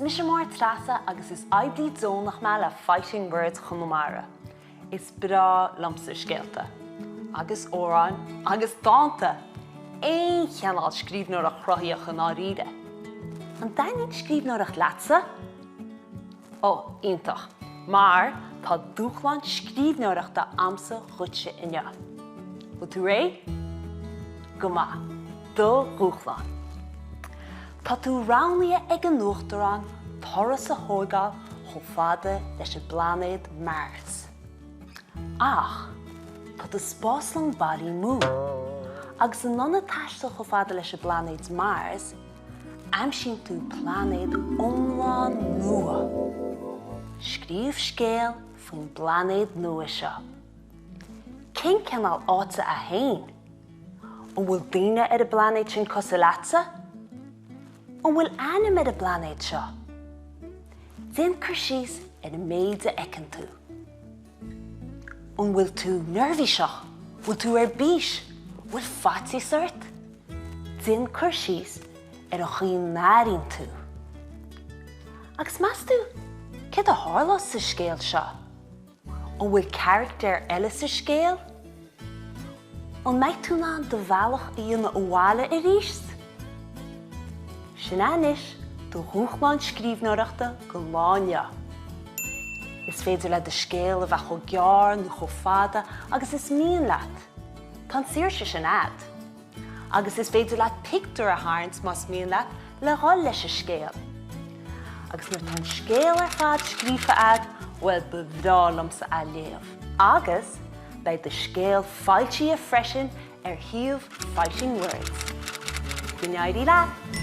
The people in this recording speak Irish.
Is mise Máire Treasa agus is oibrí deonach mé le Fighting Words Chonamara. Is breá liomsa scéalta. Agus amhráin. Agus dánta! Aon chineál scríbhneoireacht chruthaíoch i ndáiríre. An dtaitníonn scríbhneoireacht leatsa? Ó, iontach. Mar tá dúshlán scríbhneoireachta a'msa dhuitse inniu. Bhfuil tú réidh? Go maith. Do dhúshlán. Tá tú roghnaithe ag an Uachtarán turas a thóigeáil chomh fada leis an bplainéad Mars. Ach tá do spáslong bailí amú. Agus in ionad taisteal chomh fada leis an bplainéad Mars, aimsíonn tú plainéad iomlán nua. Scríobh scéal faoin bplainéad nua seo. Cén cineál áite é féin? An bhfuil daoine ar an bplainéad sin cosúil leatsa? An bhfuil ainm ar an bplainéad seo? Déan cur síos ar an méid a fheiceann tú. An bhfuil tú neirbhíseach? Bhfuil tú ar bís? Bhfuil faitíos ort? Déan cur síos ar an chaoi a n-airíonn tú. Agus meas tú céard a tharlós sa scéal seo? An bhfuil carachtair eile sa scéal? An mbeidh tú in ann do bhealach a dhéanamh abhaile arís? Sin é anois do dhúshlán scríbhneoireachta don lá inniu. Is féidir le do scéal a bheith chomh gearr nó chomh fada agus is mian leat. Tá an saoirse sin a'd. Agus is féidir leat pictiúr a tharraingt más mian leat le dhul leis an scéal. Agus nuair tá an scéal ar fad scríofa a'd, bhuel ba bhreá liomsa é léamh. Agus beidh do scéal foilsithe freisin ar shuíomh Fighting Words. Go n-éirí leat!